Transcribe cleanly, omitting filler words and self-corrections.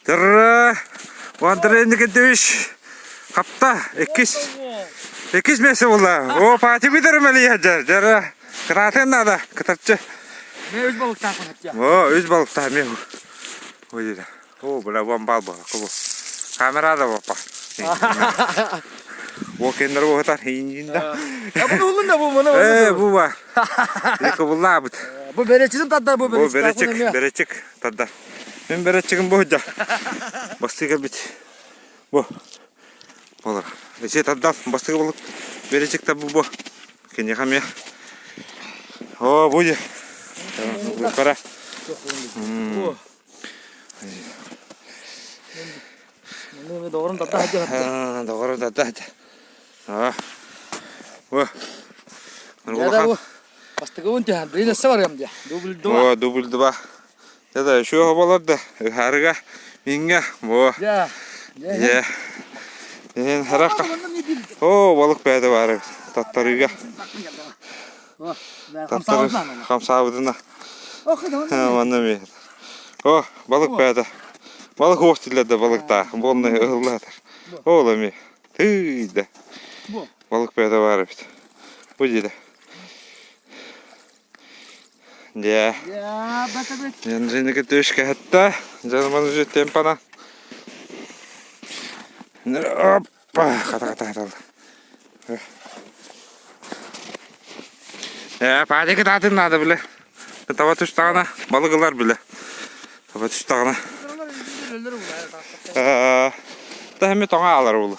Тырра! Андрей Никитич хапта иккис иккис миэстэ буолла. О, паати бүтэр мэлийэ дьэр дьэр кытаатын надо кытарчы. Мен үс балыктаахпын эттэ. О, үс балыктаах мен. Ой, О, бля, вон бал була, кубу. Камера да боппа. О, кендер буһатар, иинда. Я бу улун да бу маны. Э, бу ба. Кубуллаабыт. Бу бэречигин тардар бу Бу бэречик, бэречик тардар. Мин бэречигим бу да. Бастыга кэлбит. Бу. Болар. Эсе тардар, бастыга болук. Бэречик та бу бу. Киниэхэ эмиэ. О, бу же. Кара. Доҕорум тарда сылдьар. Доҕорум тарда сылдьар. О. Улахан. Бастакыбын түһэн, билин өссө барыам дии. Дубль два. О, дубль два. Это еще болар да, ыһаарыга, мингэ, бо. Я. Я. Эн харакка. О, балык бэйэтэ баар таттарыга. Таттары хамсаабытына. Манна ми. О, балык бэйэтэ. Балык уох тиллэрдэ балыктаах. Буолна ыһыллаатар. Ол эми. Тыйда. Балык бэйэтэ баар эбит. Бу диде. Дьэ. Янжиники түшкэһэтта. Дьанман уже темпана. Оппа, хата-хата хата. Э, паадика таатын надо биле. Таба түстаҕына балык ылар биле. Таба түстаҕына. Э, та эми тоҥа алар улу.